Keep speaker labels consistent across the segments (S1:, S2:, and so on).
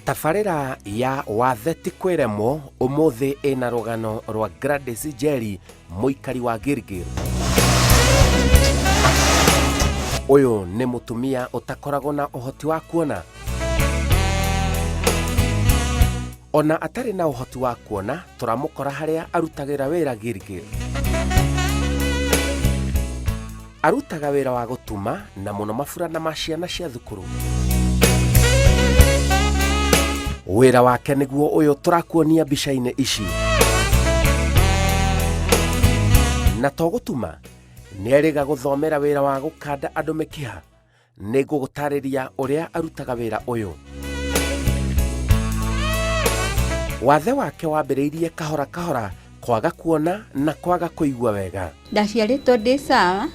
S1: Tabarĩra ya Wathe ti kwĩremwo ũmũthĩ ĩna rũgano rwa Gladys Njeri mũikari wa Gilgil. Ũyũ nĩ mũtumia ũtakoragwo na ũhoti wa kuona. Ona atarĩ na ũhoti wa kuona, tũramũkora harĩa arutagĩra wĩra Gilgil. Arutaga wĩra wa gũtuma na mũno maburana ma ciana cia thukuru. Wĩra wake nĩguo ũyũ tũrakuonia mbica-inĩ ici. Na to gũtuma, nĩerĩga gũthomera wĩra wa gũkanda andũ mĩkiha. Nĩ ngũgũtarĩria ũrĩa arutaga wĩra ũyũ. Wathe wake wambĩrĩirie kahora kahora kwaga kuona na kwaga kũigua wega.
S2: Ndaciarĩtwo ndĩ sawa,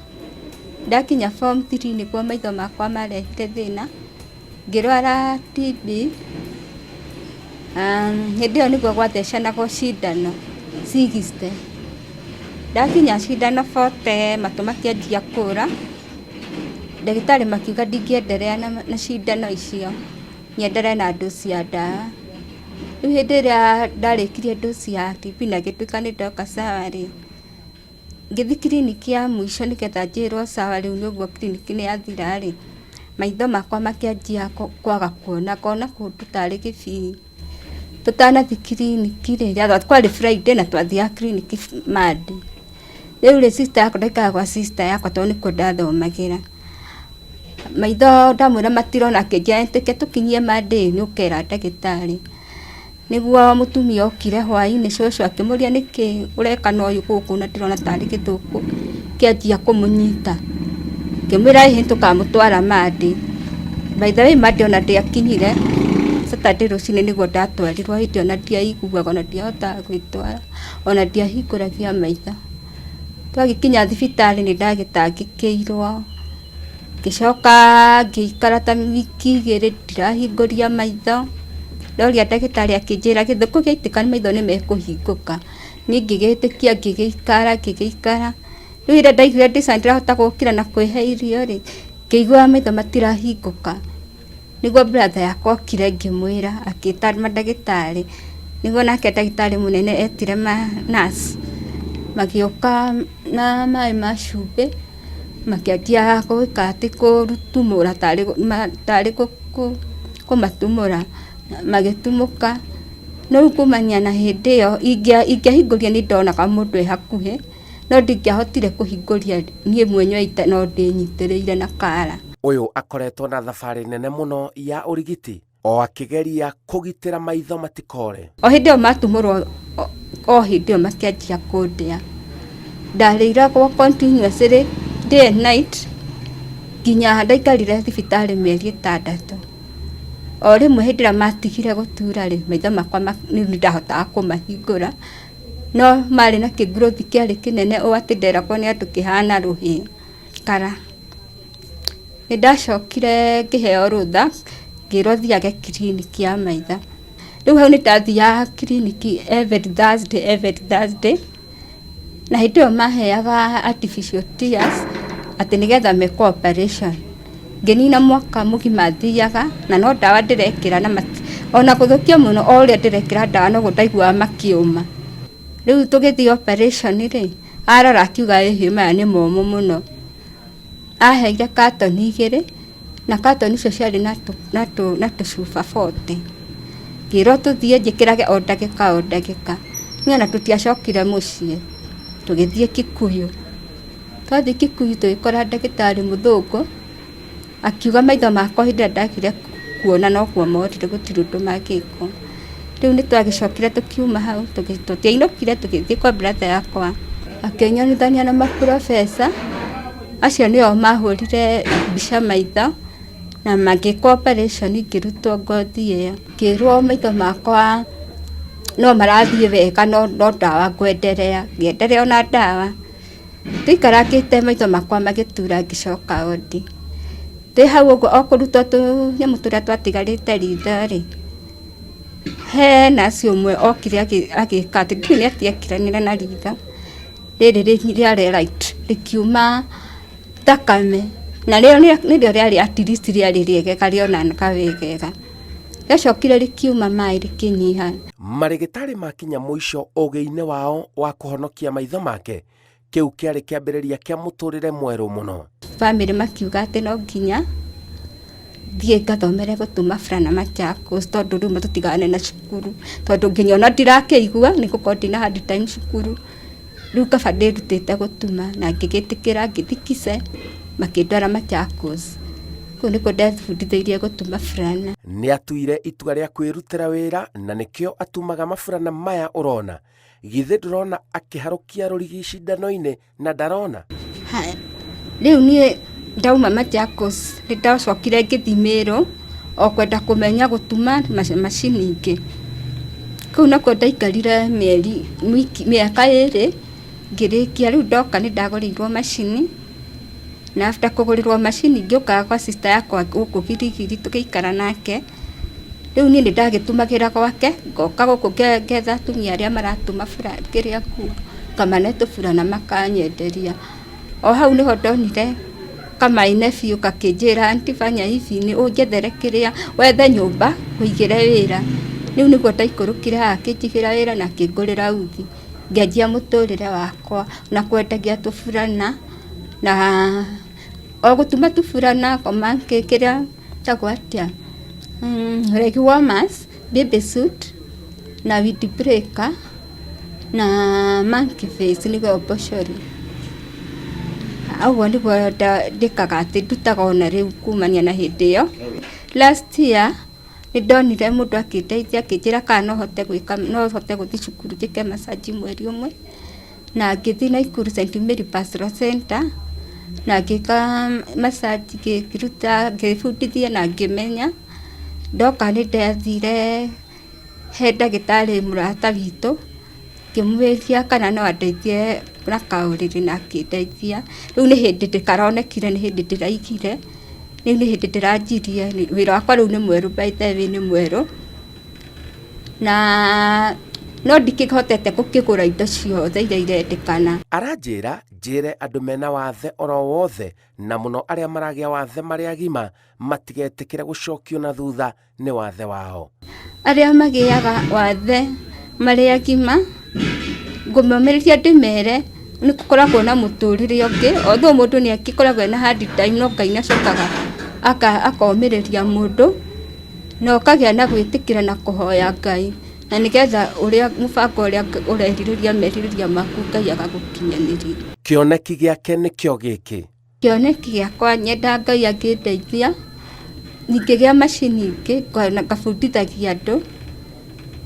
S2: ndakinya form 3 nĩguo maitho makwa marehire thĩna, ngĩrwara TB, hĩndĩ ĩyo nĩguo gwathecanagwo cindano 60. Ndakinya cindano 40 matũ makĩanjia kũra, ndagĩtarĩ makiuga ndingĩenderea na cindano icio, nyenderee na ndoci ya ndawa. Rĩu hĩndĩ ĩrĩa ndarĩkirie ndoci ya TB na ngĩtuĩka nĩ ndoka sawa rĩ, ngĩthiĩ kiriniki ya mũico nĩgetha njĩrwo sawa rĩu nĩ ũguo kiriniki nĩ yathira rĩ, maitho makwa makĩanjia kwaga kuona, ngona kũndũ tarĩ gĩbii. Tũtanathiĩ kiriniki rĩ, kwarĩ Friday na twathiaga kiriniki Monday. Rĩu rĩ, sister yakwa ndaikaraga gwa sister yakwa tondũ nĩkuo ndathomagĩra. Maitho ndamwĩra matirona akĩnjĩra reke tũkinyie Monday nĩ ũkera ndagĩtarĩ. Nĩguo mũtumia okire hwainĩ cũcũ akĩmũria nĩkĩ ũreka na ũyũ gũkũ na ndĩrona tarĩ gĩthũkũ kĩanjia kũmũnyita. Ngĩmwĩra ĩhĩ tũkamũtwara Monday. By the way Monday ona ndĩakinyire, Saturday rũcinĩ nĩguo ndatwarirwo hĩndĩ ĩyo ona ndiaiguaga ona ndiahotaga gwĩtwara ona ndiahingũragia maitho. Twagĩkinya thibitarĩ nĩ ndagĩtangĩkĩirwo, ngĩcoka ngĩikara ta wiki igĩrĩ ndirahingũria maitho, ndoria ndagĩtarĩ akĩnjĩra gĩthũkũ gĩaitĩka maitho nĩ mekũhingũka, niĩ ngĩgĩtĩkia ngĩgĩikara ngĩgĩikara, rĩu rĩrĩa ndaiguire ndirahota gũkĩra na kwĩhe irio rĩ, ngĩigua maitho matirahingũka. Nĩguo brother yakwa okire ngĩmwĩra, akĩta mandagĩtarĩ, nĩguo nake ndagĩtarĩ mũnene etire ma nurse, magĩũka na maĩ ma cumbĩ, makĩanjia gwĩka atĩ kũtumũra tarĩ kũmatumũra, magĩtumũka. No rĩu kumania na hĩndĩ ĩyo ingĩahingũrire nĩ ndonaga mũndũ e hakuhĩ. No ndingĩahotire kũhingũria niĩ mwenyewe no ndĩnyitĩrĩire na kara.
S1: Ũyũ akoretwo na thabarĩ nene mũno ya ũrigiti o akĩgeria kũgitĩra maitho matikore.
S2: O hĩndĩ ĩyo matumũrwo o hĩndĩ ĩyo makĩanjia kũndĩa. Ndarĩiragwo continuously day and night nginya ndaikarire thibitarĩ mĩeri ĩtandatũ. O rĩmwe hĩndĩ ĩrĩa matigire gũtura rĩ, maitho makwa nĩ ndahotaga kũmahingũra. No marĩ na kĩngurothi kĩarĩ kĩnene ũũ atĩ nderagwo nĩ andũ kĩhana rũhĩ kara. Nĩ ndacokire ngĩheo rũtha, ngĩrwo thiage kiriniki ya maitho. Rĩu hau nĩ ndathiaga kiriniki every Thursday every Thursday. Na hĩndĩ ĩyo maheaga artificial tears atĩ nĩgetha mekwo operation. Ngĩnina mwaka mũgima thiaga na no ndawa ndĩrekĩra na ona gũthũkia mũno o ũrĩa ndĩrekĩra ndawa noguo ndaiguaga makĩũma. Rĩu tũgĩthiĩ operation rĩ, arora akiuga ĩhĩ maya nĩ momũ mũno. Aheire katoni igĩrĩ, na katoni icio ciarĩ na tũcuba 40. Ngĩrwo tũthiĩ njĩkĩrage o ndagĩka o ndagĩka. Niĩ ona tũtiacokire mũciĩ, tũgĩthiĩ Kikuyu. Twathiĩ Kikuyu tũgĩkora ndagĩtarĩ mũthũngũ, akiuga maitho makwa hĩndĩ ĩrĩa ndagire kuona noguo morire gũtirĩ ũndũ mangĩkwo. Rĩu nĩ twagĩcokire tũkiuma hau, tũtiainũkire tũgĩthiĩ kwa brother yakwa, akĩnyonithania na maprofessor, acio nĩo mahũrire mbica maitho, na magĩkwo operation ngĩrutwo ngothi ĩyo. Ngĩrwo maitho makwa no marathiĩ wega no ndawa ngwenderea, ngĩenderea ona ndawa. Tũikarangĩte maitho makwa magĩtura ngĩcoka wondi. Ndĩ hau ũguo o kũrutwo tũnyamũ tũrĩa twatigarĩte ritho rĩ, he nurse ũmwe okire agĩka atĩ ndiũĩ nĩ atĩa ekiranire na ritho rĩrĩ rĩarĩ right rĩkiuma thakame na rĩo nĩrĩo rĩarĩ at least rĩarĩ rĩegega rĩonanaga wegega. Rĩacokire rĩkiuma maĩ rĩkĩnyiha.
S1: Marĩgĩtarĩ makinya mũico ũgĩ-inĩ wao wa kũhonokia maitho make, kĩu kĩarĩ kĩambĩrĩria kĩa mũtũrĩre mwerũ mũno.
S2: Bamĩrĩ makiuga atĩ no nginya thiĩ ngathomere gũtuma burana Machakos tondũ rĩu tũtigane na cukuru, tondũ nginya ona ndirakĩigua nĩ gũkorwo ndina hard time cukuru. Rĩu kaba ndĩrutĩte gũtuma na ngĩgĩtĩkĩra ngĩthiĩ Kisii makĩndwara Machakos. Kũu nĩkuo ndebundithĩirie gũtuma burana.
S1: Nĩatuire itua rĩa kwĩrutĩra wĩra na nĩkĩo atumaga maburana maya ũrona. Githĩ ndũrona akĩharũkia rũrigi cindano-inĩ na ndarona?
S2: Haya, rĩu niĩ ndauma Machakos nĩ ndacokire ngĩthiĩ Meru o kwenda kũmenya gũtuma macini ingĩ. Kũu nakuo ndaikarire mĩeri mĩaka ĩrĩ ngĩrĩkia, rĩu ndoka nĩ ndagũrĩirwo macini. Na after kũgũrĩrwo macini ngĩũkaga gwa sister yakwa gũkũ Giligili tũgĩikara nake. Rĩu niĩ nĩ ndagĩtumagĩra gwake, ngoka gũkũ ngetha atumia arĩa maratuma kĩrĩa nguo, ngamane tũburana makanyenderia. O hau nĩho ndonire ka my nephew gakĩnjĩra aunty fanya hivi ũnjethere kĩrĩa, wethe nyũmba ngũigĩre wĩra. Rĩu nĩguo ndaikũrũkire haha akĩnjigĩra wĩra na akĩngũrĩra uthi, ngĩanjia mũtũrĩre wakwa na kwendagia tũburana na o gũtuma tũburana kĩrĩa ĩtagwo atĩa, leg warmers, baby suit na wind breaker na monkey face nĩguo mbocoria. Ũguo nĩguo njĩkaga atĩ ndutaga ona rĩu kumania na hĩndĩ ĩyo. Last year nĩ ndonire mũndũ akĩndeithia akĩnjĩra kana no hote gwĩka, no hote gũthiĩ cukuru njĩke massage mweri ũmwe. Na ngĩthiĩ Naikuru St Mary Pastoral Center na ngĩka massage ngĩruta ngĩbundithia na ngĩmenya. Ndoka nĩ ndathire he ndagĩtarĩ mũrata witũ ngĩmwĩtia kana no andeithie na kaũrĩrĩ na akĩndeithia. Rĩu nĩ hĩndĩ karonekire nĩ hĩndĩ ndĩraigire, rĩu nĩ hĩndĩ ndĩranjirie, wĩra wakwa rĩu nĩ mwerũ by the way nĩ mwerũ. Na no ndikĩhotete gũkĩgũra indo ciothe iria irendekana.
S1: Aranjĩra njĩre andũ mena wathe oro wothe na mũno arĩa maragĩa wathe marĩ agima matigetĩkĩre gũcokio na thutha nĩ wathe wao.
S2: Arĩa magĩaga wathe marĩ agima ngũmomĩrĩria ndĩmere nĩ gũkoragwo na mũtũrĩre ũngĩ, although mũndũ nĩ agĩkoragwo ena hard time no Ngai nĩ acokaga akomĩrĩria mũndũ na ũkagĩa na gwĩtĩkĩra na kũhoya Ngai na nĩgetha ũrĩa mũbango ũrĩa ũrerirĩria merirĩria maku Ngai agagũkinyanĩria.
S1: Kĩoneki gĩake nĩkĩo gĩkĩ.
S2: Kĩoneki gĩakwa nyenda Ngai angĩndeithia ingĩgĩa macini ingĩ ngabundithagia andũ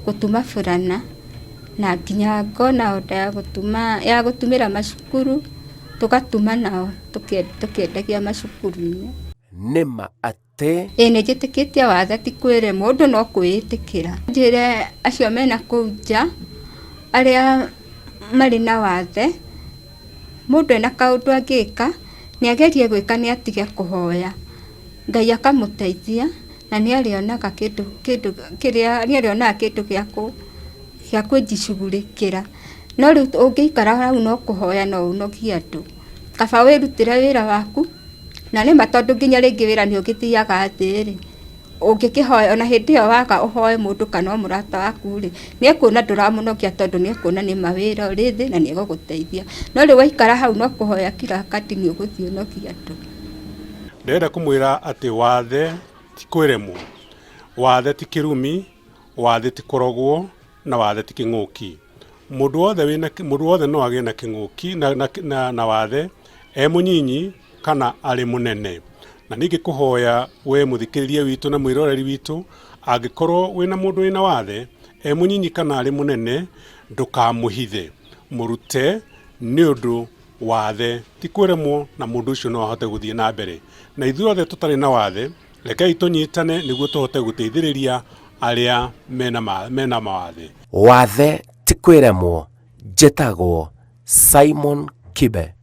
S2: gũtuma burana na nginya ngona order ya gũtuma ya gũtumĩra macukuru tũgatuma nao tũkĩendagia macukuru-inĩ.
S1: Nĩma atĩ.
S2: Ĩĩ nĩ njĩtĩkĩtie wathe ti kwĩremwo, ũndũ no kwĩĩtĩkĩra. Njĩre acio mena kũu nja arĩa marĩ na wathe, mũndũ ena kaũndũ angĩka nĩ agerie gwĩka nĩ atige kũhoya. Ngai akamũteithia na nĩ arĩonaga kĩndũ kĩndũ kĩrĩa nĩ arĩonaga kĩndũ gĩa kwĩjicugurĩkĩra. No rĩu ũngĩikara hau no kũhoya no ũnogie andũ. Kaba wĩrutĩre wĩra waku na nĩma tondũ nginya rĩngĩ wĩra nĩ ũgĩthiaga thĩ rĩ, ũngĩkĩhoya ona hĩndĩ ĩyo waga ũhoe mũndũ kana o mũrata waku rĩ, nĩ ekuona ndũramũnogia tondũ nĩ ekuona nĩma wĩra ũrĩ thĩ na nĩ egũgũteithia. No rĩu waikara hau no kũhoya kila wakati nĩ ũgũthiĩ ũnogie andũ.
S3: Ndĩrenda kũmwĩra atĩ wathe ti kwĩremwo, wathe ti kĩrumi, wathe ti kũrogwo na wathe ti kĩng'ũki. Mũndũ wothe wĩna mũndũ wothe no agĩe na kĩng'ũki na, na, na, na wathe e mũnyinyi kana arĩ mũnene. Na ningĩ kũhoya we mũthikĩrĩria witũ na mwĩroreri witũ, angĩkorwo wĩna mũndũ wĩna wathe e mũnyinyi kana arĩ mũnene, ndũkamũhithe, mũrute nĩ ũndũ wathe ti kwĩremwo na mũndũ ũcio no ahote gũthiĩ na mbere. Na ithuothe tũtarĩ na wathe, rekei tũnyitane nĩguo tũhote gũteithĩrĩria arĩa mena, mena mawathe.
S1: Wathe ti kwĩremwo, njĩtagwo Simon Kibe.